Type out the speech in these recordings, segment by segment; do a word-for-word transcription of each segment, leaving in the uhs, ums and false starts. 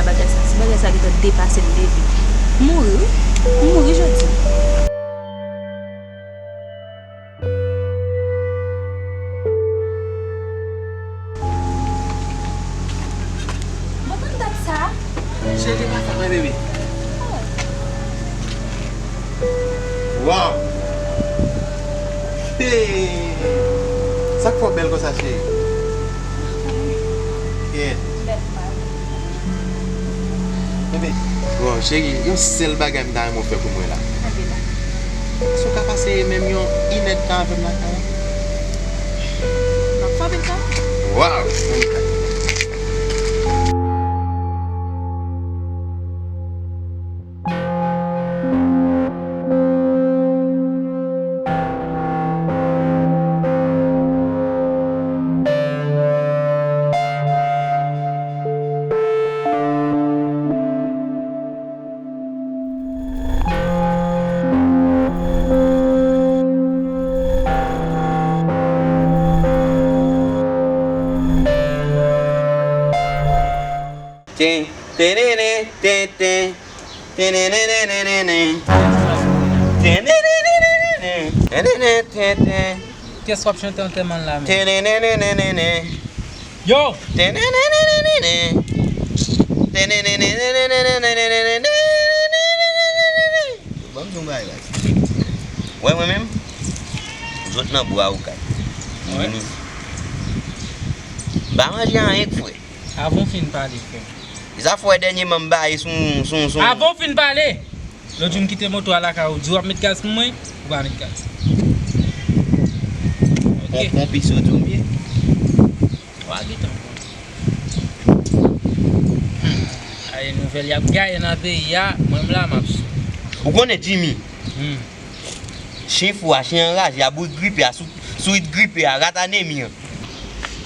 Bagay sa, si bagay sa gentan depase m depi. M mouri wi. M mouri jodi. Mwen konn dat sa. Cheri, pa fè mwen bebe. Waw! Hey! Sa k fè w bèl konsa, cheri? Kèt. Bebe. Bon, cheri, yon sèl bagay m ta renmen w fè pou mwen la. Èske w ka pase menm yon inèdtan avè m lakay la? M ap frape l sa. Waw! Ten, tenenen, ten, ten. Tenenenenenen. Tenenenenenen. Tenenen, ten, ten. Kiyès w ap chante antèman la menm? Tenenenenenen. Yo! Tenenenenenen. Tenenenenenen. Ban m di w yon bagay la. Wè mwen menm, m sot nan bwa okay. Vini. M pa manje anyen k fre. Avan w fin pale, frè m. E sa fè w wè dènyèman m baye sou, sou, sou. Avan w fin pale! Lòt jou m kite moto a lakay ou, di w ap met gaz pou mwen, ou pa met gaz. Ok. Pon, pon pis yo di w m ye. Wa gentan konn. Hmm. Ay, nouvèl y ap gaye nan peyi a, mwen m la m ap sou. Ou konnen Jimmy? Hmm. Chen fou a, chen anraje a, bourik gripe a, sou, sourit gripe a, rat anemi an.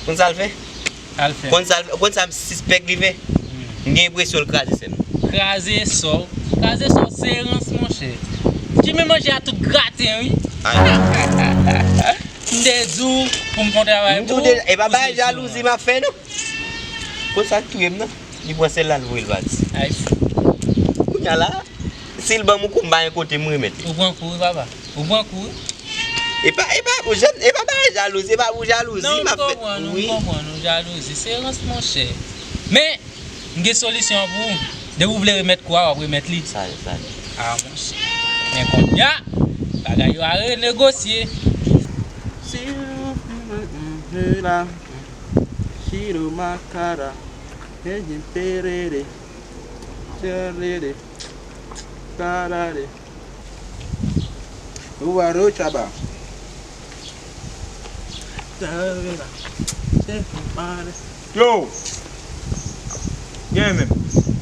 Konn sa l fè? Sa l fè. Konn sa l, konn sa m sispèk li fè? Hmm. M gen enpresyon l kraze sè m. Kraze sè w. Kraze sè w, se rans, monchè. Jimmy manje a tout graten, wi. Ay. M te di w pou m fè yon travay pou ou. M di w deja, e pa bagay jalouzi m ap fè, non. Konn sa k touye m, non? Li pran sèl la, l voye l pati. Ay fou. Kounye a la, si l ban m yon kou, m pa gen kote m remèt li. Ou pran kou, wi, papa. Ou pran kou, wi. E pa, e pa pou jan, e pa bagay jalouzi, e pa pou jalouzi m ap fè. Non, m konprann ou, m konprann ou, jalouzi. Se rans, monchè. Men, m gen solisyon an pou ou. Depi w vle remèt kou a, w ap remèt li. Sa ye, sa ye. A, monchè. Men kounye a, bagay yo a renegosye. Si w la, Shiro Makara, Eji Perere, Terere, Tarare. Uwaro Chaba. Yo! Gen menm.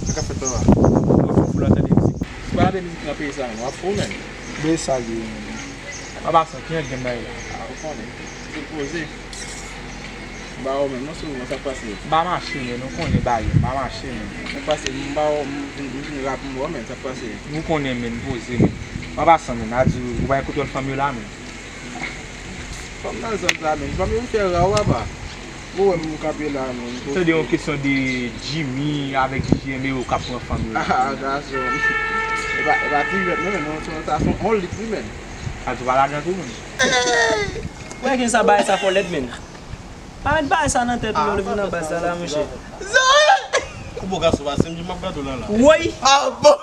Sa k ap fèt la? Yo fou fou la tande mizik. Si w pa tande mizik nan peyi sa menm, w ap fou menm. Be sa gen menm. Papa san, ki jan gen bagay la? A, ou konnen. Tout poze. M pa wè w menm non, souvan, sa k pase? M pa mache, men nou konnen bagay, m pa mache, men. Sa k pase? M pa wè w, m, m, m vin rap, m wè w, men, sa k pase? Nou konnen, men, poze, men. Papa san, men, a di, ou pa gen kote w fanmi w la, men. Fanm nan zòn sa, men. Fanmi m fè ra w, apa. Ou wè m kanpe la, men. Tande yon kesyon de Jimmy avèk D J M E O k ap pran fanmi w la. Ah, gason. E pa, e pa ti jwèt, non, men, non, sa, sa se yon lit, wi, men. A di w pa ladan tou, men. Wè, gen sa, bagay sa fò lèd, men. Pa met bagay sa nan tèt ou, lè w vin nan baz la, la, monchè. Ou bon gason pase m, di m ap gade w la, la. Woy! Ah bon?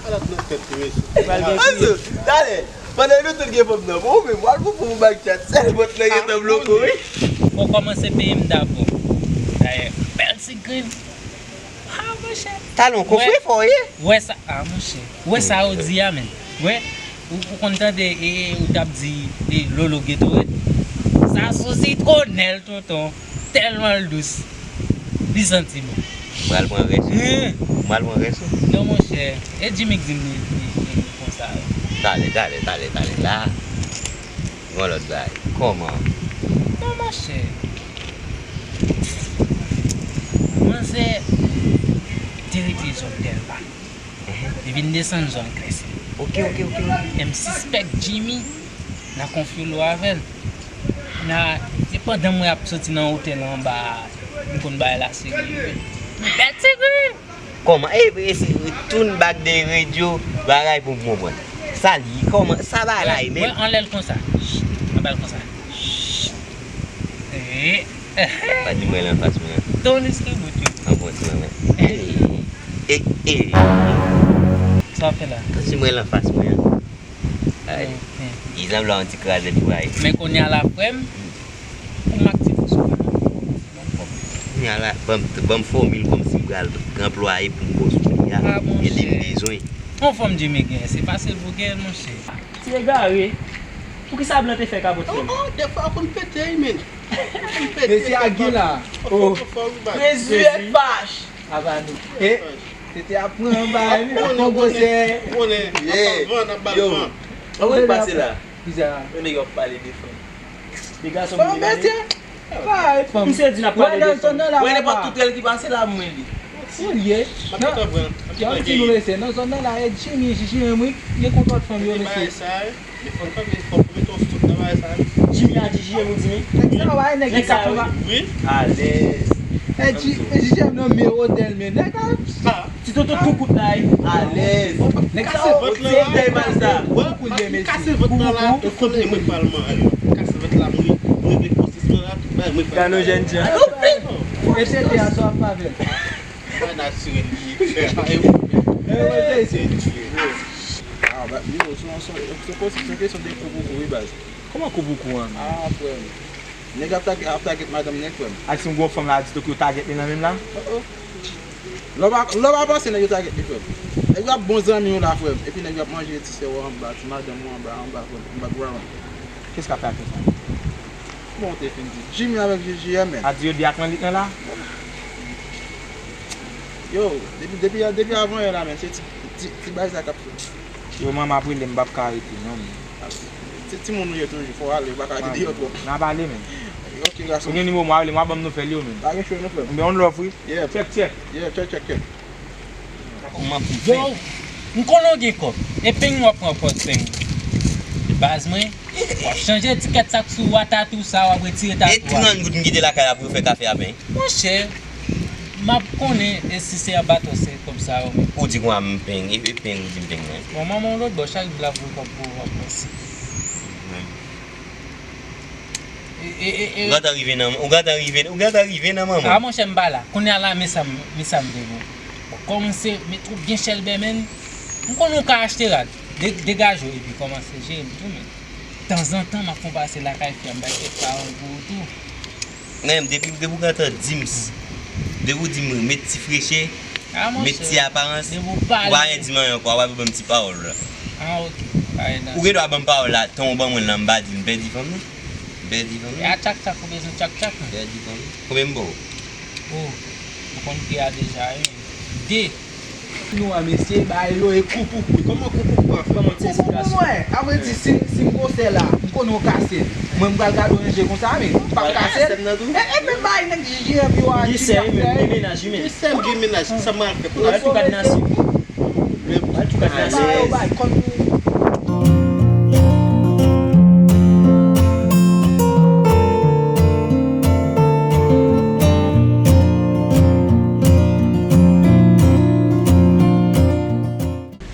Ala nan tèt ou, mesye. Pral gen kriye. Talè, pandan nou tout gen fanm nan, bon, ou menm, w al pou pou bag chat, sèl bòt la gentan bloko, wi. Fò w kòmanse peye m dabò. Dayè, bèl ti grenn. Ah, monchè. Talon, kofre fò w ye. Wè sa, ah, monchè. Wè sa yo di a, men. Wè, ou, ou konn tande, e, e, ou t ap di, e, Lolo Gatorade? Sa sou sitwonèl, tonton. Tèlman l dous. Li santi bon. Pral pran rès. Hen. Pral pran rès ou. Non, monchè. E Jimmy k di m li, li, li, li konsa, wi. Talè, talè, talè, talè. La. Gon lòt bagay. Kòman? Non, monchè. Manzè te rete zòn Dèlma. Li vin desann zòn Klèsi. Ok, ok, ok, ok. E m sispèk Jimmy nan konfyolo avè l. Nan, se pandan mwen ap soti nan otèl anba a, m konn bay la serye. Bèl ti gri! Kòman? E, e, se toon bag de redyo, bagay pou m konprann. Sa l ye? Kòman? Sa bagay la ye menm? Wè, anlè l konsa. Anba l konsa. E. Pa di mwen l anfas mwen an. Ton eski bout yo. An bon ti mwen. E, e, e. Sa w fè la? An si mwen l anfas mwen an. Ay. Li sanble yon ti krazèt vwaye. Men kounye a la, frè m, pou m ak ti fòs ou pa nan fòm, ti bon fòm. Kounye a la, ban m, ban m fòmil kòmsi m pral anplwaye pou m bòs kounye a. E li m bezwen. Yon fòm Jimmy gen, se fasil pou gen, monchè. Ti egare. Poukisa blan te fè kapòt frè m? Oh, oh, dèfwa ou konn pete, wi, men. Ou konn pete. Mesye a gen la. Oh. Preziyè fache. Aba nou. E, tete ap pran anba, wi, ap pran gwosè. Ou konnen, ap bal van, ap bal van. Anmwey pase la. Kisa? Yon nèg ap pale de fanm. De gason. Bon, mesye. Misye di n ap pale de fanm. Wè nenpòt toutrèl ki pase la, mwen li. Ou ye. Yon ti nou mesye. Nan zòn nan la, e Jimmy, Jimmy, wi. Gen kontwòl fanm yo, mesye. Jimmy a di J M ou di mi. Nèg sa yo pa e nèg ki ka fè ma. Wi. Alèz. E J M nan men otèl men nèg a. Ti toto tou kout la wi. Alèz. Nèg sa yo se dèy mal sa. Kou kou liye mesye. Kase vant la la, tout kote mwen pral man ale. Kase vant la mwen, mwen regle pwosesman la, tout bagay mwen pral. Gade nou jèn jan. E tete a sa w ap avè l. Sa natirèl li ye, frè. E mwen se isi. Ah, ba, yo, se yon, se yon, se yon kesyon de kou pou kou, wi, baz. Kòman kou pou kou an? Ah, frè m. Nèg ap tag-, ap tagèt madanm nèg, frè m. Ak si m gon fanm la, di tou ki yo tagèt li nan menm la? Oh, oh. Lè w pa, lè w pa panse nèg yo tagèt li, frè m. Nèg yo ap bon zanmi w la, frè m. Epi nèg yo ap manje ti sè w anba, ti madanm ou anba, anba, frè m, anba ground. Kiyès k ap fè afè sa? Bon, w te fin di Jimmy avèk J J M, men. A di yo de ak lanlit nan la? Yo, depi, depi, depi avan yè la, men, se ti, ti, ti bagay sa k ap fè. Yo, manman ap rele m, m p ap ka rete, non, men. Se timoun ou ye toujou, fò w ale, ou pa ka rete deyò twòp. N a pale, men. Ok, gason. Ou gen nimewo m, w a rele m, w a ban m nouvèl yo, men. Pa gen cho, non, frè m. Oubyen on love, wi. Yeah. Check, check. Yeah, check, check, check. Yo, m konnen w gen kòb. E peng w ap pran pòz peng. Baz mwen, w ap chanje etikèt sa k sou w a, tatou sa, w ap retire tatou a. E trant goud m kite lakay la pou yo fè kafe a peng. Monchè, m ap konnen e si se anba tò se kòb sa yo. Ou di konsa m peng, e, e peng ou di m peng mwen. Bon, manman w lòt bò, chak jou l ap voye kòb pou ou, w ap panse. E, e, e, e. Ou gentan rive nan, ou gentan rive, ou gentan rive nan manman. A, monchè, m pa la. Kounye a la, men sa m, men sa m te bon. Kòmanse met twoup byen chèlbè, menn. M konnen ou ka achte rad. De-, degaje w epi kòmanse jere m tou, menn. Tanzantan, m ap fè yon pase lakay frè m, bay kèk pawòl pou ou tou. Menm, depi, depi ou gentan di m s-, depi ou di m met ti freche, met ti aparans, ou pa anyen di m anyen ankò, ou pa ban m ti pawòl la. Ah, ok. Ou gen dwa ban m pawòl la, tan ou ban mwen l lan, m pa di l, m pèdi fanm nan. M pèdi fanm nan. E a tchak tchak ou bezwen tchak tchak, non? M pèdi fanm nan. Konbyen m ba w? Oh, ou konn pri a deja, wi. De. Nou an, mesye, bagay yo e kou pou kou. Kòman kou pou kou a fè? Kòman ti esplikasyon? Kou pou kou, mwen. A vre di, si, si m gwosè la, m konnen w kase l. Mwen, m pral gade w nan je konsa, men m p ap kase l. E, e, men bay nèg J J M yo a, Jimmy ap fè. Gen sè, wi, men, gen mennaj, wi, men. Gen sè m gen mennaj, sa m pral fè pou l. Al tou kad nasyon. Al tou kad nasyon. Bay, bay, kòm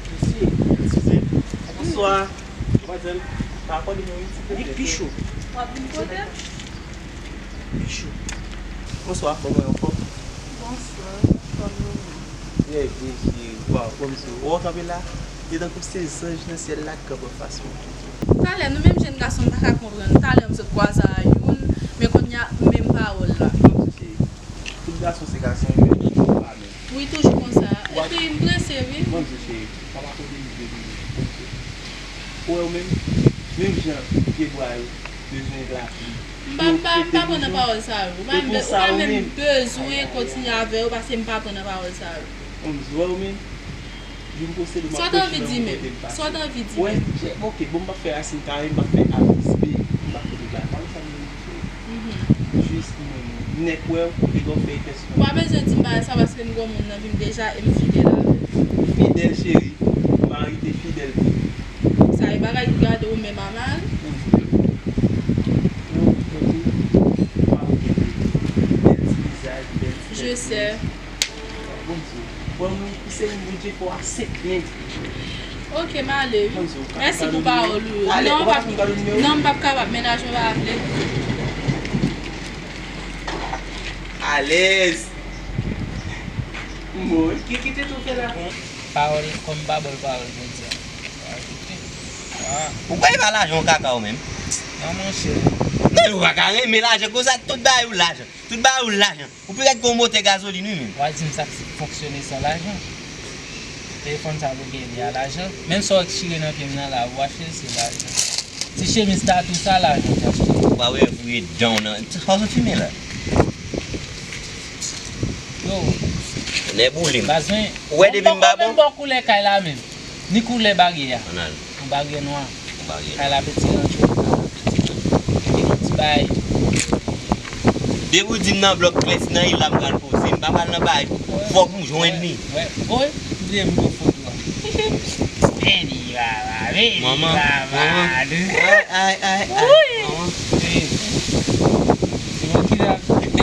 Mesye, eskize. Bonswa. Madmwazèl, pa akòde mwen yon ti kote. Li pi cho. W ap vin kote m? Pi cho. Bonswa, kòman w ye, anfòm? Bonswa, kòman w ye? Trè byen, cheri. Waw, kòmsi w wè w kanpe la, se tankou se zanj nan syèl la k kanpe anfas mwen. Talè, nou menm jèn gason, m pa ka konprann. Talè, m sot kwaze a youn, men kounye a, menm pawòl la. Kòmsi cheri. Tout gason se gason, men pa menm. Wi, toujou konsa. Epi m prese, wi. Mwen di w, cheri, pa pa kote m vle vini. Ou wè w menm, menm jan pyebwa yo bezwen lapli. M pa, m pa, m pa pran nan pawòl sa yo. Ou pa menm be-, ou pa menm bezwen kontinye avè yo paske m pa pran nan pawòl sa yo. Mwen di w, wè w menm, vin posede m ap pwoche nan yon kote m pase. Sa w t anvi di menm? Sa w t anvi di menm? Wè, ok, bon, m p ap fè rasin kare, m p ap fè A plis B, m p ap fè tout bagay. Pawòl sa m vle di w. Jis pou mwen menm. Nèg wè w, epi w ap fè tès. Ou pa bezwen di m bagay sa paske m gon moun nan vi m deja e m fidèl avè l. Fidèl, cheri. Mari te fidèl tou. Sa e bagay ki gade ou menm a mal. Ou fidèl. Ou fidèl tou. Ou pa fidèl. Bèl ti vizaj, bèl ti tèt. Je sais. Bon, Dye. Bon, mwen se yon Bondye fò a senk men. Ok, m ale wi. Mèsi pou pawòl ou yo. Non, m p ap, non, m p ap kapab, mennaj mwen pa vle. Alèz. Mwen, ki kite tou fè la? Pawòl, kòm m pa ba l pawòl Bondye a. Ou kwè e pa lajan w kaka ou menm? Non, monchè. Non, ou pa ka renmen lajan konsa, tout bagay ou lajan. Tout bagay ou lajan. Ou pi rèd ke yon motè gazolin, wi, menm. W a di m sa k fonksyone san lajan. Telefòn sa pou gen li a lajan. Menm sa w chire nan pye m nan la, ou achte l, se lajan. Ti chemiz tatouch sa, lajan w te achte. Ou pa wè vre dan w nan. Sa w sot fimen la? Yo. Nèboule m. Baz mwen. Ou wè depi m pa bon? Menm bò koulè kay la menm. Ni koulè baryè a. Ann al. Yon baryè nwa. Yon baryè nwa. Kay la piti rantre. Yon ti bay. Depi w di m nan blòk klè, si nan il la m pral poze. M pa pral nan bay. Fòk m jwenn li. Wè, wè. Oy, m bliye m pran foto a. Vini, baba, vini, baba. Manman, manman. Ay, ay, ay, ay. Manman. Hey. Se mwen ki la.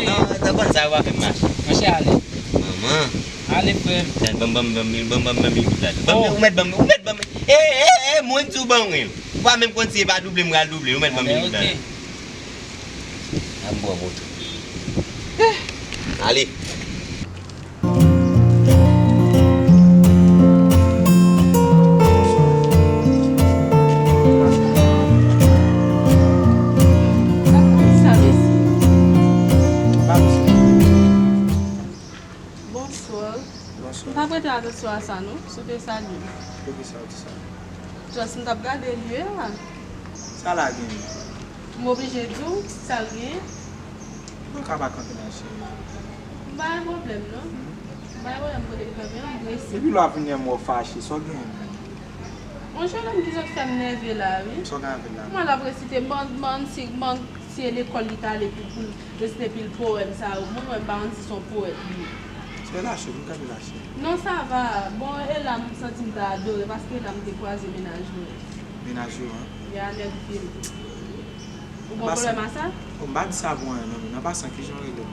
Non, nan konn sa yo pa fè m mache. Monchè, ale. Manman. Ale, frè m. Gad, ban m, ban m, ban m, ban m, ban m, ban m, ban m, ban m, ban m, ou mèt ban m, ou mèt ban m. E, e, e, mwen di w ban mwen l. Ou pa menm konn si e pa double m pral double, ou mèt ban m mil dola. Anben, ok. A m pran moto. Ale. Sa, mesi. Bonswa. Bonswa. M t ap prete atansyon a sa non, si w te salye m. Poukisa w di sa? Just m t ap gade lye a. Sa la genyen? M oblije di w sa l genyen? Ou pa ka pa kanpe la, cheri. M pa gen pwoblèm non. M pa gen pwoblèm kote m kanpe an, m prese. Depi lè w ap vini an m wè w fache, sa w genyen menm? Yon jennonm ki sot fè m nève la wi. Sa w gen avè l la? Kòman l ap resite bann, bann si, bann si e lekòl li t ale pou, pou l resite pil powèm sa yo. Mwen menm pa konn si se yon powèt li ye. Se lache, vin kanpe lache. Non, sa va. Bon, e la m santi m ta adore, paske la m te kwaze mennaj mwen. Mennaj ou an? Ya, nèg vye m. Ou gen pwoblèm a sa? Bon, m pa di sa pou anyen non, men an pasan, kijan w rele w?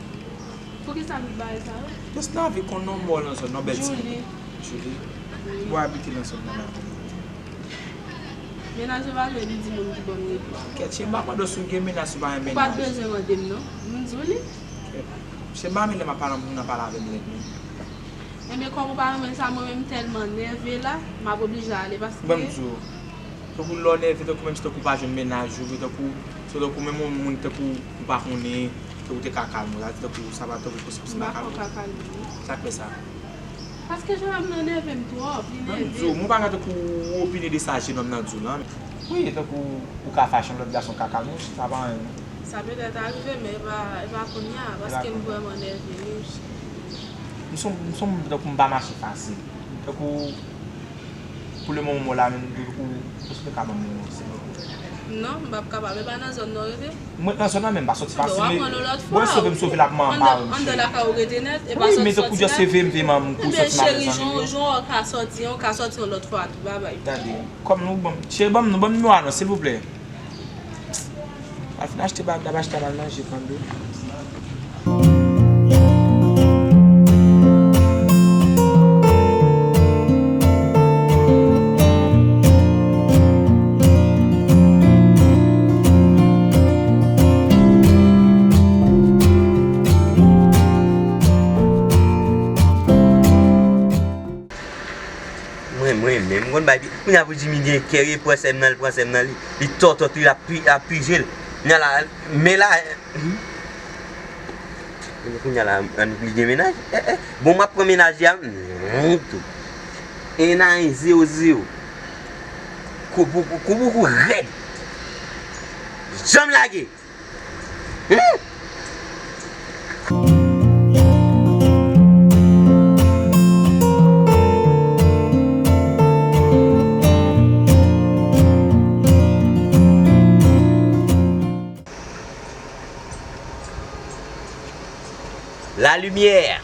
Poukisa tout bagay sa yo? Just nan anvi konn non mò nan zòn nan, bèl ti moun. Julie. Julie? Wi. Ou abite nan zòn nan la? Mennaj ou pa vle li di moun ki ban m repo. Kèt, cheri, m pa mande w si w gen mennaj, si w pa gen mennaj. Ou pa t bezwen mande m non. M di w li. Kèt. Cheri, m pa renmen lè m ap pale, moun nan pale avè m rèd menm. Enben, kòm ou pa renmen sa, mwen menm m tèlman nève la, m ap oblije ale paske. Ban m di w. Tankou lè w nève, tankou menm si tankou w pa jwenn mennaj ou, tankou, se tankou menm yon moun tankou ou pa konnen, tankou te ka kalme w, sa di tankou sa pa tankou posib si m pa kalme w. M pa ka kalme w. Sa k fè sa? Paske jennonm nan nève m twòp, li nève m. Ban m di w, mwen pa ka tankou ou opine de sa jennonm nan di w lan. Wi, tankou ou ka fache yon lòt gason ka kalme w, sa pa anyen non. Sa petèt arive, men e pa, e pa kounye a, paske m vrèman nève wi. M se yon, m se yon moun tankou m pa mache fasil. Tankou Pou le moman, mwen la menm, tankou, èske w te ka ban m nimewo w, silvouplè? Non, m p ap kapab. E pa nan zòn nan w rete? Mwen ret nan zòn nan, men m pa soti fasil, men bon, sove m sove la pou manman m pa wè m, cheri. Anndan lakay ou rete nèt, e pa soti, soti nèt. Wi, men tankou just leve m, veye manman m kou soti nan mezanmi yo. Ebyen, cheri, jan, jan w ka soti an, w ka soti yon lòt fwa tou, babay. Tande, kòm nou ban m, cheri, ban m, ban m nimewo a non, silvouplè. Al fin achte bagay, n ap achte, al manje, tande. Mwen, mwen menm, m konn bay pi, kounye a pou Jimmy gen kè, li pran sè m nan, li pran sè m nan, li, li tòtòt, li ap pi, ap pije l. Kounye a la, men la, kounye a la, annik li gen mennaj. Eh, eh. Bon, m ap pran mennaj li a, non, tou. En a en, zewo zewo. Kou pou kou, kou pou kou rèd. Janm lage. Lalimyè,